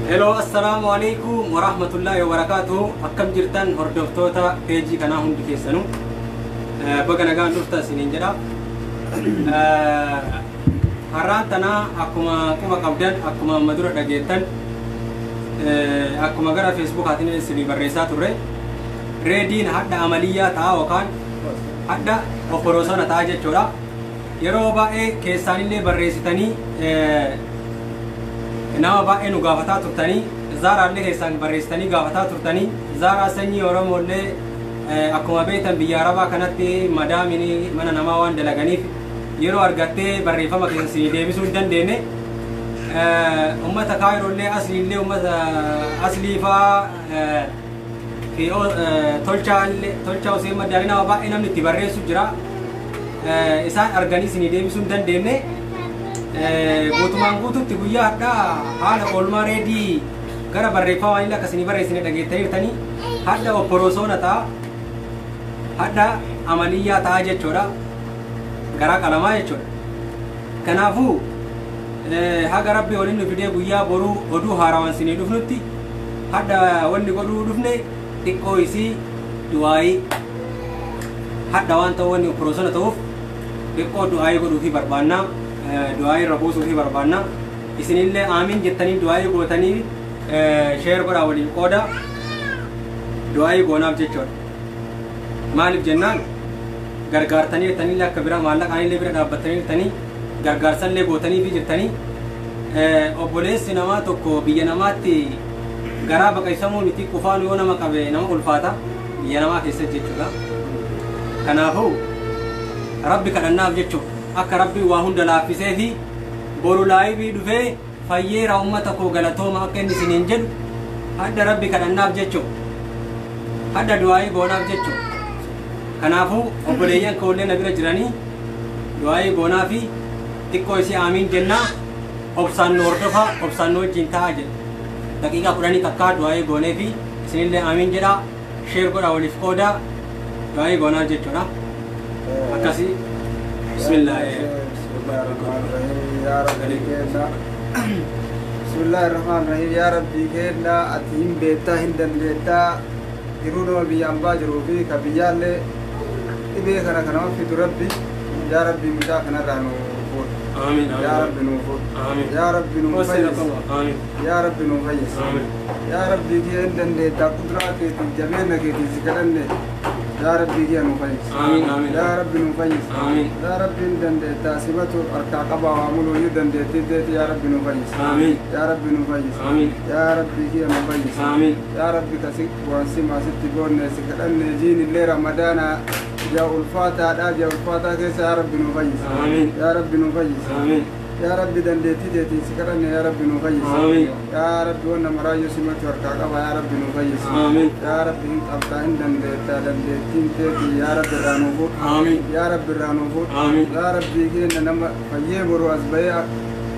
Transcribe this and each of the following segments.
Hello, assalamu alaikum warahmatullahi wabarakatuh. Akkam jirtan hordoftoota peejii kanaa hundi keessanuu baga nagaan dhuftan isiniin jedha. Har'aan tanaa akkuma quba qabdan, akkuma amma dura dhageettan, akkuma gara feesbuukaatiin isinii barreessaa turre, reediin hadha amaliyyaa ta'a yookaan hadha oporosona ta'a jechuudha. Yeroo baay'ee keessaanillee barreessitanii nama baay'ee nu gaafataa turtanii, zaaraallee keessaan barreessitanii gaafataa turtanii. Zaaraa sanyii Oromoollee akkuma beektan biyya Arabaa kanatti madaamini mana namaa waan dalaganiif yeroo argattee barreeffama keessa isinii deebisuu hin dandeenye. Ummata Kaayirollee asliillee ummata aslii faa fi tolchaa Hussein Maddaalii nama baay'ee namni itti barreessu jira. Isaan arganii isinii deebisuu hin dandeenye. Guutumaan guututti guyyaa hadhaa haala oolmaa reedii gara barreeffamaa illee akkasii barreessine dhageettaniirtanii, hadha opporosoona ta'a, hadha amaliyyaa ta'a jechuudha, garaa qalamaa jechuudha. Kanaafuu haga rabbi waliin nu fidee guyyaa boruu oduu haarawaan isinii dhufnutti, hadha wanni godhuu dhufne xiqqoo isii du'aayii hadha waan ta'u, wanni opporosoona ta'uuf xiqqoo du'aayii godhuufii barbaannaa, du'aayii irra buusuufii barbaannaa. Isinillee aamiin jettanii du'aayii gootanii share godhaa, waliin qooda, du'aayii goonaaf jechuudha. Maaliif jennaan, gargaartanii jirtanii, akka bira maallaqaanillee bira dhaabbattanii jirtanii, gargaarsallee gootanii fi jirtanii. Obboleessi namaa tokko biyya namaatti garaa baqaysamuu miti, qufaan yoo nama qabe nama ulfaata biyya namaa keessatti jechuudha. Kanaafuu rabbi kadhannaaf jechuudha. Akka rabbi waa hunda laaffisee fi boru live dhufee "Fayyeera, ummata koo galatooma" akka inni isiniin jedhu hadha rabbi kadhannaaf jechuudha. Hadha du'aayii goonaaf jechuudha. Kanaafuu obboleeyyan koollee na bira jiranii du'aayii goonaa fi xiqqoo isii aamiin jennaa, obsaan nu hordofaa, obsaan nu wajjin ta'aa jedha. Daqiiqaa 10 takkaa du'aayii goonee fi isinillee aamiin jedhaa, share godhaa, waliif qoodaa, du'aayii goonaaf jechuudha. Akkasii, bismillah. Yaa Rabbi kenna, bismillahi rahmaan rahiim. Yaa Rabbii kenna, ati hin beektaa, hin dandeettaa. Jiruu nama biyya ambaa jiruu fi ka biyyaallee dhibee kana kanama fidu, Rabbi, yaa Rabbi, mucaa kanarraa nu fuudhu. Amiin. Yaa Rabbi, nuu fuudhu. Amiin. Yaa Rabbi, nuu fayyisi. Amiin. Yaa Rabbi, nuu fayyisi. Amiin. Yaa Rabbii kiyya, hin dandeettaa, kuduraa keetiin, jabeenya keetiin si kadhanne, yaa Rabbii kiyya, nuu fayyisi. Amiin, amiin. Yaa Rabbi, nuu fayyisi. Amiin. Yaa Rabbi, hin dandeettaa, simatu harkaa qabaa, waa muluuyyuu dandeettii teeti, yaa Rabbi, nuu fayyisi. Amiin. Yaa Rabbi, nuu fayyisi. Amiin. Yaa Rabbii kiyya, nuu fayyisi. Amiin. Yaa Rabbi, kasi waan simaa sitti boonne si kadhanne, jiin illee Ramadaana ji'a ulfaataadha, ji'a ulfaataa keessa yaa Rabbi, nuu fayyisi. Amiin. Yaa Rabbi, nuu fayyisi. Amiin. Yaa Rabbi, dandeettii teetiin si kadhanne, yaa Rabbi, nuu fayyisi. Amiin. Yaa Rabbi, wanna maraayyuu simatu harkaa qaba, yaa Rabbi, nuu fayyisi. Amiin. Yaa Rabbi, hin qabdaa, hin dandeettaa, dandeettiin teetii, yaa Rabbi, irraa nuu fuudhu. Amiin. Yaa Rabbi, irraa nuu fuudhu. Amiin. Yaa Rabbii keenya, nama fayyee boru as bahee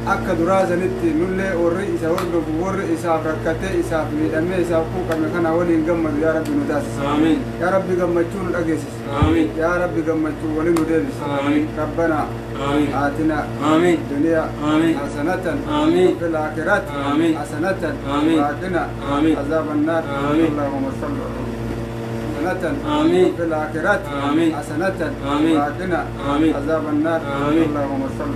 akka duraa sanitti nullee warri isa hordofu, warri isaaf rakkatee, isaaf miidhamee, isaaf quuqame kana waliin gammadu, yaa Rabbi, nu taasisa. Amiin. Yaa Rabbi, gammachuu nu dhageessisa. Amiin. Yaa Rabbi, gammachuu waliin nu deebisa. Amiin. ربنا Amiin. آتنا آمين. في الدنيا آمين. حسنة آمين. وفي الآخرة آمين. حسنة آمين. وقنا آمين. عذاب النار. آمين. اللهم صل حسنة آمين. وفي الآخرة آمين. حسنة آمين. وقنا آمين. عذاب النار. آمين. اللهم صل.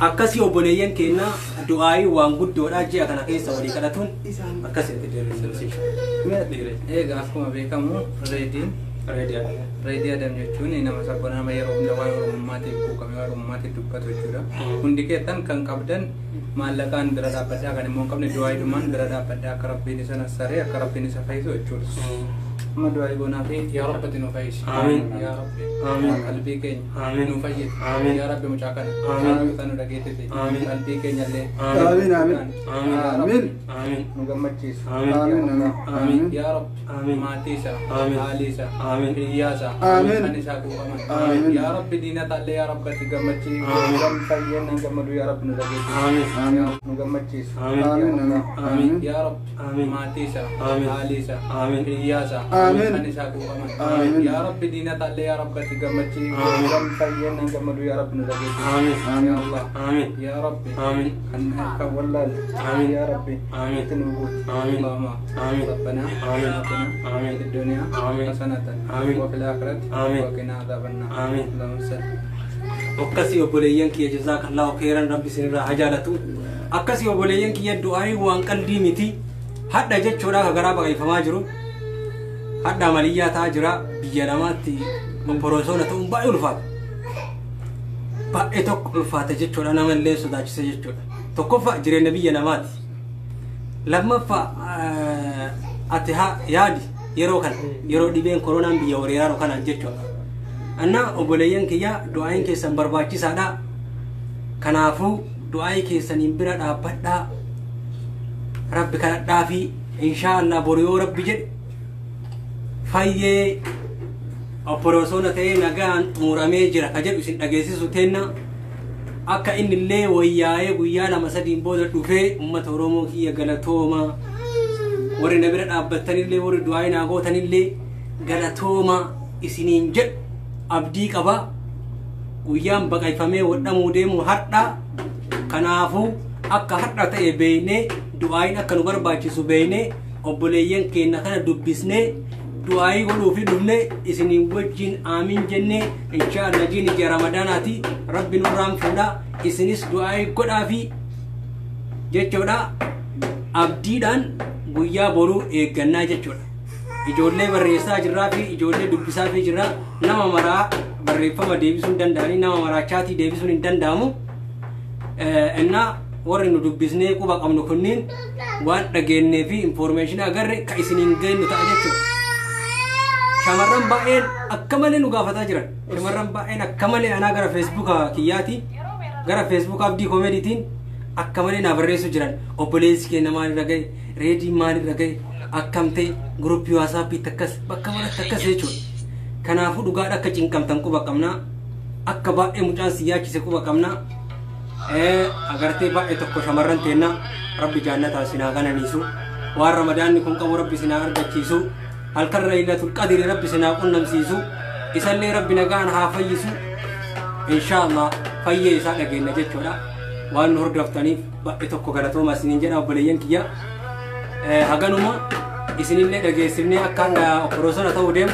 Akkasii obboleeyyan keenya, du'aayii waan guddoodha, ji'a kana keessa walii kadhatuun akkasii. Egaa akkuma beekamu reediin, Reedii Adam jechuun nama sabboona, nama yeroo hunda waa'ee Oromummaatiif quuqame, waa'ee Oromummaatiif dubbatu jechuudha. Hundi keessan kan qabdan Maallaqaan bira dhaabbadhaa kan immoo hin qabne du'aayiidhumaan bira dhaabbadhaa akka Rabbiin isa nassaree akka Rabbiin isa fayyisu jechuudha. Amma du'aayii goonaa fi yaa Rabbi ati nu fayyisi. Amiin. Yaa Rabbi. Amiin. Qalbii keenya. Amiin. Nu fayyisi. Amiin. Yaa Rabbi mucaa kana. Amiin. Mucaa nu dhageessisi. Amiin. Qalbii keenya illee. Amiin amiin. Amiin. Amiin. Amiin. Nu gammachiisi. Amiin. Amiin amiin. Amiin. Yaa Rabbi. Amiin. Maatii isaa. Amiin. Haalii isaa. Amiin. Hiriyaa isaa. Amiin. Kan isaa quuqaman. Amiin. Yaa Rabbi diina taallee yaa Rabbi ati gammachiisi. Amiin. Gam fayyeen nan gammadu yaa Rabbi nu dhageessisi. Amiin. Amiin. Nu gammachiisi. Amiin. Amiin amiin. Amiin. Yaa Rabbi. Amiin. Maatii isaa. Amiin. Haalii isaa. Amiin. Hiriyaa isaa. Amiin. Kan isaa quuqaman. Amiin. Yaa Rabbi diina taallee yaa Rabbi ati gammachiisi. Amiin. Gam fayyeen nan gammadu yaa Rabbi nu dhageessisi. Amiin. Amiin. Yaa Allah. Amiin. Yaa Rabbi. Amiin. Kan kan wallaalle. Amiin. Yaa Rabbi. Amiin. Itti nu guuti. Amiin. Allahumma. Amiin. ربنا آمين. آتنا آمين. في الدنيا آمين. حسنة آمين. وفي الآخرة آمين. وقنا عذاب النار آمين. اللهم صل Akkasii obboleeyyan kiyya jazaakallahu khairan rabbi isinirraa haa jaalatu. Akkasii obboleeyyan kiyya du'aayi waan qalbii miti. Hadha jechuudha ka garaa baqayfamaa jiru. Hadha amaliyyaa ta'aa jira biyya namaatti omporosoona ta'uun baay'ee ulfaata. Baay'ee tokko ulfaata jechuudha nama illee sodaachisa jechuudha. Tokkoffaa jireenya biyya namaati. Lammaffaa ati haa yaadi yeroo kana yeroo dhibeen koronaan biyya weeraraaru kanaan jechuudha. Anna obboleeyyan kiyya du'aayin keessan barbaachisaadha. Kanaafuu du'aayii keessaniin bira dhaabbadhaa. Rabbi kadhadhaa fi inshaallah boru yoo rabbi jedhe fayyee opporosoona ta'ee nagaan xumuramee jira ka jedhu isin dhageessisu teenna. Akka inni illee wayyaa'ee guyyaa 2-3 booda dhufee uummata Oromoo kiyya galatooma. Warri na bira dhaabbattanillee warri du'aayii naa gootanillee galatooma isiniin jedhu abdii qaba. Guyyaan baqayfamee wadhamuu deemu har'a. Kanaafuu akka har'a ta'e beeknee du'aayiin akka nu barbaachisu beeknee obboleeyyan keenya kana dubbisnee du'aayii godhuu fi dhufnee isiniin wajjin aamiin jennee inshaallah jiin ija ramadaanaati rabbi nurraan fuudha isinis du'aayii godhaa fi jechuudha abdiidhaan guyyaa boruu eeggannaa jechuudha. Ijoollee barreessaa jirraa fi ijoollee dubbisaa fi jirraa nama maraa barreeffama deebisuu hin danda'anii nama maraachaatii deebisuun hin danda'amu. Innaa warri nu dubbisnee quba qabnu kunniin waan dhageenyee fi infoormeeshinii agarre ka isiniin geenyu ta'a jechuudha. Shamarran baay'een akka malee nu gaafataa jiran. Shamarran baay'een akka malee anaa gara feesbuuka kiyyaati gara feesbuuka Abdii Koomeediitiin akka malee naa barreessu jiran. Obboleessi keenya maalirra gahe, reediin maalirra gahe, akkam ta'e guruppii waasaappiitti akkas bakka maratti akkas jechuudha. Kanaafuu dhugaadha akka cinqamtan quba qabnaa. Akka baay'ee mucaan si yaachise quba qabnaa. Agartee baay'ee tokko shamarran teennaa rabbi jaannataa isin haa qananiisu. Waan ramadaanni kun qabu rabbi isin haa argachiisu. Halkan Laylatul Qadri rabbi isin haa qunnamsiisu. Isallee rabbi nagaan haa fayyisu. Inshaallah fayyee isaa dhageenya jechuudha. Waan nu hordoftaniif baay'ee tokko galatooma isiniin jedha obboleeyyan kiyya. Haganuma isinillee dhageessifnee akka hadha opporoosona ta'uu deemu,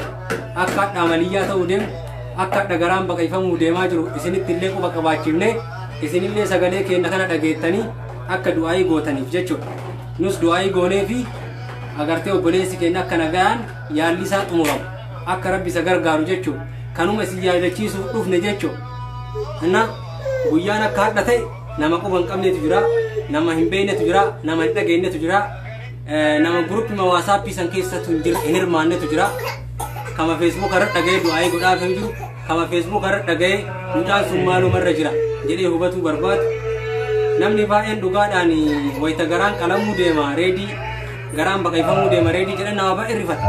akka hadha amaliyyaa ta'uu deemu, akka hadha garaan baqayfamuu deemaa jiru isinitti illee quba qabaachifnee isinillee sagalee keenya kana dhageettanii akka du'aayii gootaniif jechuudha. Nus du'aayii goonee fi agartee obboleessi keenya akka nagaan yaalli isaa xumuramu akka rabbi isa gargaaru jechuudha. Kanuma isin yaadachiisuuf dhufne jechuudha. Inna guyyaan akka hadha ta'e nama quba hin qabnetu jira, nama hin beeknetu jira, nama hin dhageenyetu jira, nama guruppii waasaappii san keessattu hin jirre hin hirmaannetu jira. Kama feesbuuk irra dhaga'ee du'aayii godhaaf hin jiru, kama feesbuuk irra dhaga'ee mucaan sun maalumarra jira jedhee hubatuu barbaadu. Namni baay'een dhugaadhaan wayita garaan qalamuu deema reedii garaan baqayfamuu deema reedii jedhan nama baay'ee rifata.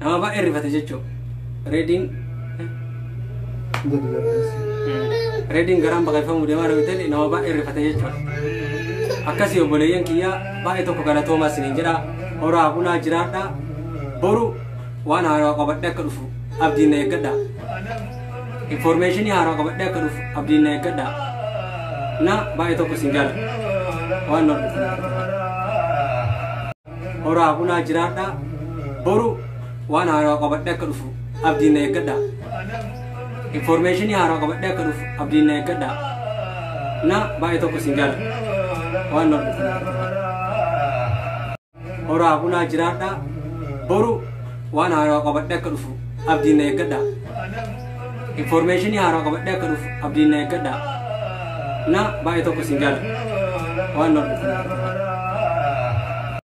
Nama baay'ee rifata jechuudha. Reediin garaan baqayfamuu deemaa ta'e nama baay'ee rifata jechuudha. Akkasii obboleeyyan kiyyaa baay'ee tokko galatoomaa isiniin jedha. Horaa bulaa jiraadhaa. Boru waan haaraa qabadhee akka dhufu abdiin na eeggadha. Infoormeeshinii haaraa qabadhee akka dhufu abdiin na eeggadha. Na baay'ee tokko isin jaalladha. Waan hordofaniif. Horaa bulaa jiraadhaa. Boru waan haaraa qabadhee akka dhufu abdiin na eeggadha. Infoormeeshinii haaraa qabadhee akka dhufu abdiin na eeggadha. Na baay'ee tokko isin jaalladha. Waan hordofaniif. Horaa bulaa jiraadhaa. Boru waan haaraa qabadhee akka dhufu abdiin na eeggadha. Infoormeeshinii haaraa qabadhee akka dhufu abdiin na eeggadha. Na baay'ee tokko isin jaalladha. Waan nu hordoftaniif.